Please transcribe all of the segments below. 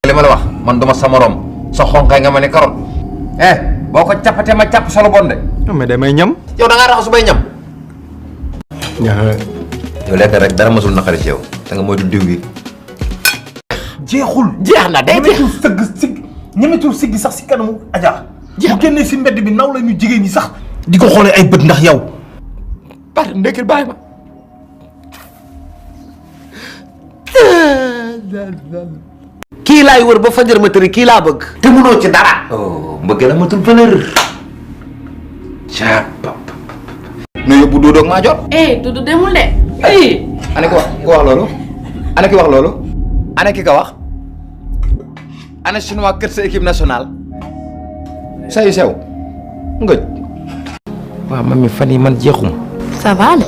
Li ma la wax man duma sa morom sa xonkay nga ma ne karot boo ko cappatee ma capp solo bon de. mais damay ñam. yow da ngaa raxasu bay ñam. yow lekk rek dara masul naqari ci yow da nga moytu diw gi. jeexul jeex na day jeex ñemetul siggi sax si kanamu Adja. bu génnee si mbedd bi naw la ñu jigéen ñi sax. di ko xoolee ay bët ndax yow. par ndekil bàyyi ma. kii laay wër ba fajar ma tëri kii laa bëgg. te mënoo ci dara. oh mbëgg la matul valeur. nu yóbbu Dodo ak maa jot. Dudu demul de. ana ki wax loolu. ana ki wax loolu. ana ki ka wax. ana chinois kër sa équipe nationale. sayu sew. ngëj. waaw mami fan yi man jeexum. Ça va de.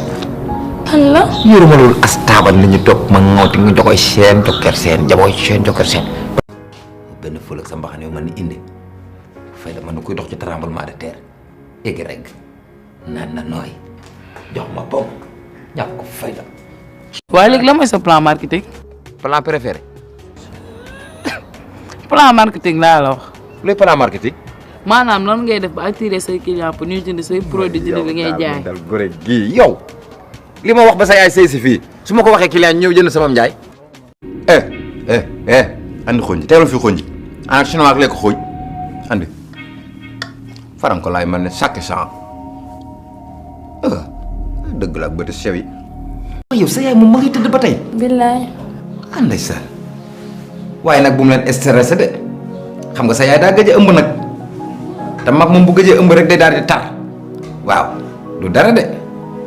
Allah. yoruma loolu as taabal nit ñi topp ma ŋawti nga jokoy seen jokker seen jabooy seen jokker seen. benn fël ak sa mbaxane yow man ni indi fay la man na koy dox ci tremblement de terre egg rek naan na nooy jox ma bom ñàkk ko fay la. waaye léegi la mooy sa plan marketing. plan préféré. plan marketing laa la wax. luy plan marketing. maanaam lan ngay def ba attirer say client pour ñu jënd say produit jënd li ngay jaay. dal gore gii yow li ma wax ba sa yaay sëy si fii su ma ko waxee client ñëw jënd sama njaay. andi xooñ teelal fi xooñ en chinois ak lekk xooñ andi faram ko laay man ne chaque champ dëgg la ak bëti sew yi. yow sa yaay moom ma ngi tëdd ba tey. billaay. anday sa waaye nag bu mu leen stressé de xam nga sa yaay daa gëj a ëmb nag te mag moom bu gëjee ëmb rek day daal di tar waaw du dara de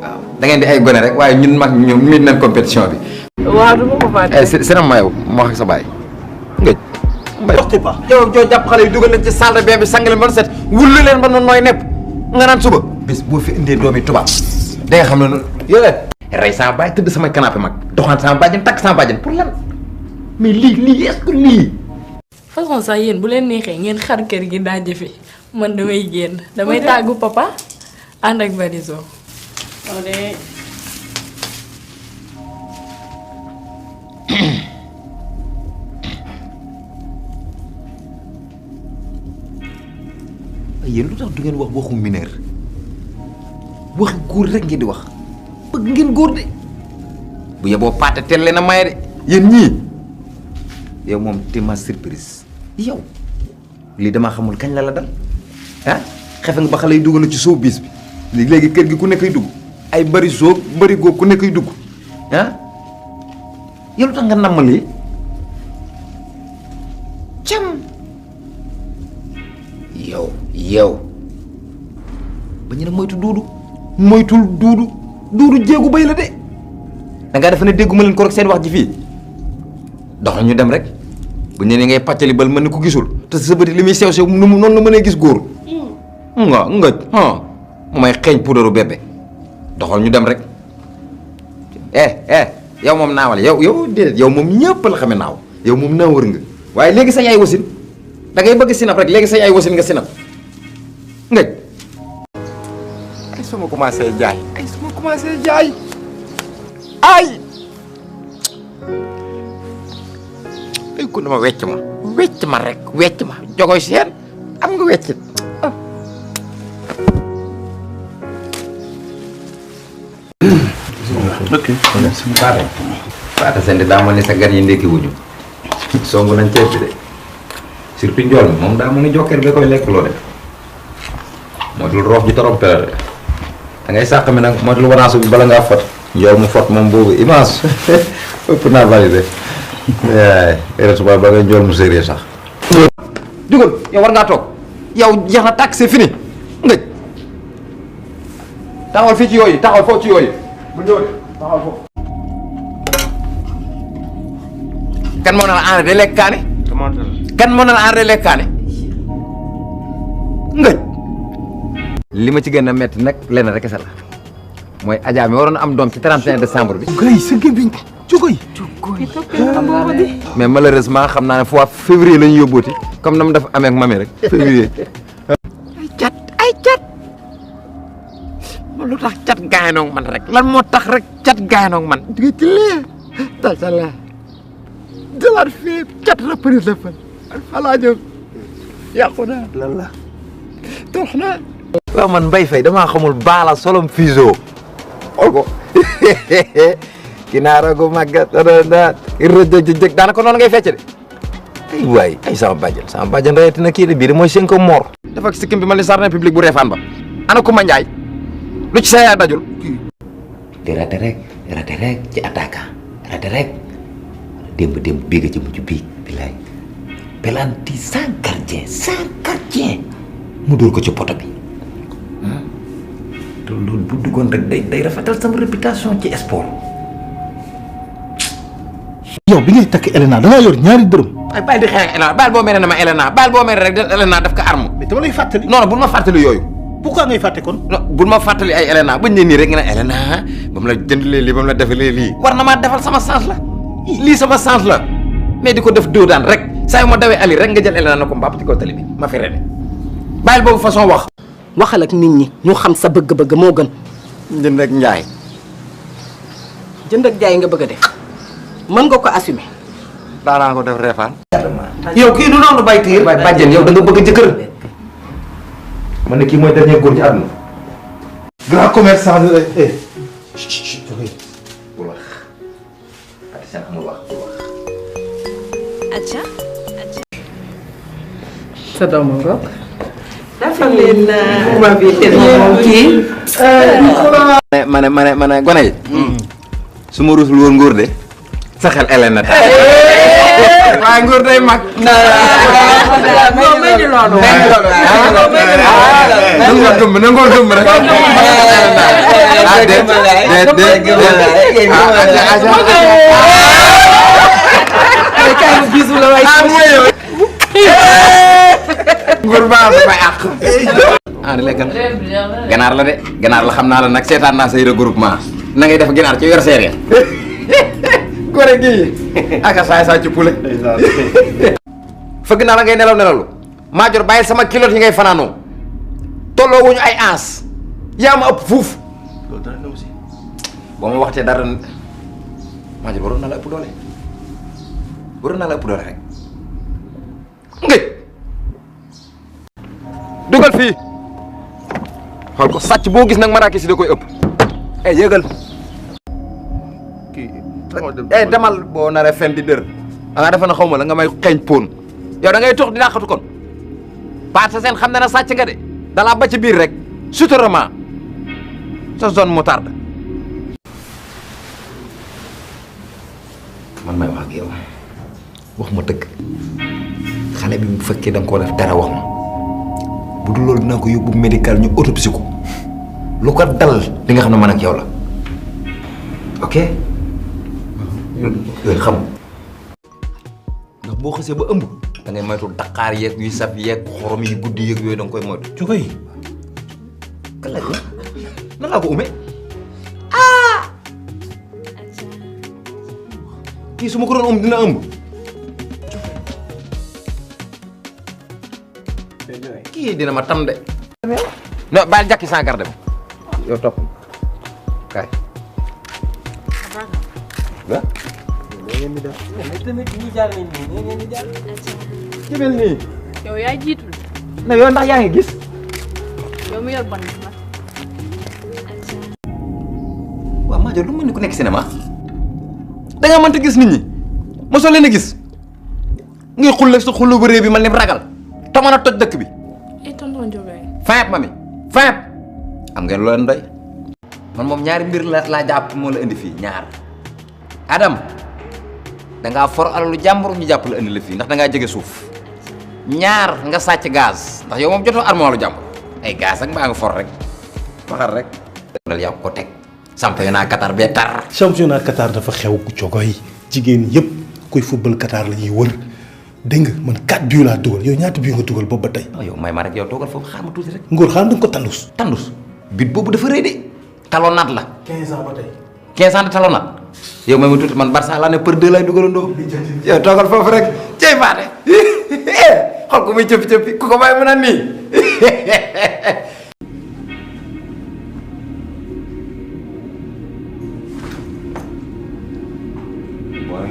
waaw da ngeen di ay gone rek waaye ñun mag ñu miin nañ compétition bi. waaw du ma ko fàtte. sëram ma yow ma wax ak sa baay ngëj. doxte pas. yow joo jàpp xale yi dugal leen ci salle de bain bi sang leen ba nu set wullu leen ba noonu nooy nepp nga naan suba. bis boo fi indee doomi tubaab da nga xam ne noonu yow rey sama baay tëdd samay canapé mag doxaan sama bàjjen takk sama bàjjen pour lan mais lii est-ce que lii. façon sax yéen bu leen neexee ngeen xar kër gi daa jëfe man damay génn damay tàggu papa ànd ak Bariso. yéen lu tax du ngeen wax waxu mineur waxi góor rek ngeen di wax bëgg ngeen góor de bu yeboo paate teel leen a maye de yéen ñii yow moom te ma surprise yow lii damaa xamul kañ la dal xefe nga ba xale yi dugal ci soo bis bi léegi kër gi ku nekkay dugg ay bari soo bari góor ku nekkay dugg yow lu tax nga namm lii cam yow ba ñu ne moytul duudu jéegu bay la de da ngaa defe ne dégguma leen ko rek seen wax ji fii doxal ñu dem rek bu ñu ne ngay pàccali bal mën ni ko gisul te sa bëti li muy sew sew noonu la mënee gis góor nga mu may xeeñ puudaru bébé doxal ñu dem rek yow moom naawal yow déedéet yow moom ñëpp la xame naaw yow moom naa wër nga waaye léegi sa yaay wasin da ngay bëgg sinap rek léegi sa yaay wasin nga sinap ngëj ay su ma commencé jaay ay ko dama wecc ma rek wecc ma jogoy seen am nga weccit ok. Faata Sende daa mel ni sa gan yi ndekki wuñu songu nañ ceeb bi de surtout njool mi moom daa mel ni jokkeer ba koy lekk loo de mooy roof ji torop la de da ngay sàq mi nag mooy wanaasu bi bala ngaa fot njool mu fot moom boobu image ëpp naa validé suba ba nga njool mu sérieux sax dugal yow war ngaa toog yow jeex na tàkk c'est fini ngëj taxawal fii ci yooyu taxawal foofu ci yooyu bu ñëw taxawal foofu kan moo na la enré lekk kaane kan moo na la enré lekk kaane ngëj li ma ci gën a metti nag lenn rek la mooy Adja mi waroon am doom ci 31 décembre bi. Gay sa gémmiñ Cukoy. mais malheureusement xam naa ne fois février la ñu yóbbooti comme na mu def amee ak mami rek février. ay cat lu tax cat gaaynoog man rek lan moo tax rek cat gaaynoog man jóge ci lee tasala jëlaat fii cat reprise la fan falaa jëm yàqu naa lan la toox naa waaw man Mbaye Faye damaa xamul baala solom fiso xool ko ginaara gu màggat da rëjëjëjëg daanaka noonu ngay fecce de ay waay ay sama bàjjen rayeti na kii de bii de mooy Senko Mor dafa sikkim bi ma li jardin public bu Refane ba ana Kumba Njaay lu ci sa yaay dajul di rate rek ci attaquant rate rek démb bii nga ci mujj bii bilaay pelanti sans gardien mu dóor ko ci poto bi te loolu bu duggoon rek day rafetal sama réputation ci sport. yow bi ngay takk Elena da ngaa yor ñaari dërëm. ay bàyyi di xeex ak Elena baal boo mere ne ma Elena baal boo mere rek Elena daf ko arme. mais dama lay fàttali. non bul ma fàttali yooyu. pourquoi ngay fàtte kon. non bul ma fàttali ay Elena bañ ne nii rek nga ne Elena ba mu la jëndalee lii ba mu la defalee lii. war na maa defal sama sens la. lii sama sens la mais di ko def doo daan rek saa yu ma dawee Ali rek nga jël Elena na ko mbapp ci kaw tali bi ma fi rene bàyyil boobu façon wax. waxal ak nit ñi ñu xam sa bëgg-bëgg moo gën. jënd ak njaay. jënd ak jaay nga bëgg a def mën nga ko assumer. daanaa ko def Refane. yow kii du noonu bay tiir waaye bàjjen yow da nga bëgg jëkkër. man ne kii mooy dernier góor ci àdduna. grand commerçant la eh. bul wax. Patisen amul wax bul wax. Aja. sa doomu ngoog. dafa leen ma bi te moom kii. ma ne gone yi. su ma rusul woon ngóor de sa xel Elena ta waaye ngóor day mag. non mel ni loolu. na ngóor gëmm rek. ngóor baax na may àq. di lekkal ganaar la de ganaar la xam naa la nag seetaan naa say regroupement na ngay def ganaar ci yor seere gore gii aka saay saa ci pule fëgg naa la ngay nelaw Madior bàyyil sama kilote yi ngay fanaanoo tolloo wuñu ay ans yaa ma ëpp fuuf boo ma waxtee dara Madior waroon na la ëpp doole rek ngëj dugal fii xool ko sàcc boo gis nag maraakis da koy ëpp yëgal demal boo naree fen di dër da nga defe na xaw ma la nga may xeeñ poon yow da ngay tox di dàqatu kon parce que seen xam ne na sàcc nga de dalaa ba ci biir rek suturement sa zone moutarde man may wax ak yow wax ma dëgg xale bi bu fekkee da nga koo def dara wax ma bu dul loolu dinaa ko yóbbu médical ñu autopsie ko lu ko dal di nga xam ne man ak yow la ok yooyu xam ndax boo xasee ba ëmb da ngay moytu daqaar yeeg yuy saf yeeg xorom yi guddi yeeg yooyu da nga koy moytu. Cogo yi. kan la nan laa ko umee kii su ma ko doon ëmb dina ëmb. kii dina ma tam de. non baal jàkki sans garde bi yow topp kaay. waaw. jëmel nii. yow yaa jiitu. na yow ndax yaa ngi gis. yow mu yor bon nag. waaw Madior lu mu mel ni ku nekk cinéma. da nga mënta gis nit ñi mosoo leen a gis ngay xulle sa xullu bu réew bi man ni ragal te mën a toj dëkk bi. tonton Ndiogay. Fayep mami Fayep. am ngeen lu leen doy man moom ñaari mbir laa jàpp moo la indi fii ñaar Adam dangaa for alalu jàmbur ñu jàpp la indi la fii ndax dangaa jege suuf ñaar nga sàcc gaz ndax yow moom jotoo armoire lu jàmbur ay gaz ak mbaa nga for rek waxal rek. dal yaa ko teg championnat Qatar bee tar. championnat Qatar dafa xew ku Cogo yi jigéen yëpp kuy football Qatar la ñuy wër dégg nga man 4 buts laa dugal yow ñaata buts nga dugal boobu ba tey. yow may ma rek yow toogal foofu xaar ma tuuti rek. Ngor xaaral da nga ko tandus. tandus bit boobu dafa rëy de talonnade la. 15 ans ba tey. 15 ans de talonnade yow may ma tuuti man Barça laa ne për 2 lay dugalandoo. yow toogal foofu rek cey faate xool ko muy cëppi ku ko bàyyi mën a nii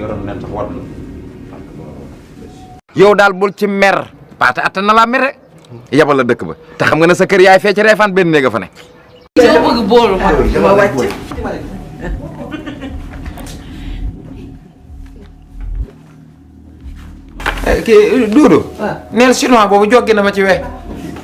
yoroon nen sax wat na. yow daal bul ci mer paate atta na laa mere yabal la dëkk ba te xam nga ne sa kër yaay fee ci reefaan benn néega fa ne. soo bëgg boolu ma dama wàcc. kii Doudou. neel chinois boobu joggi na ma ci we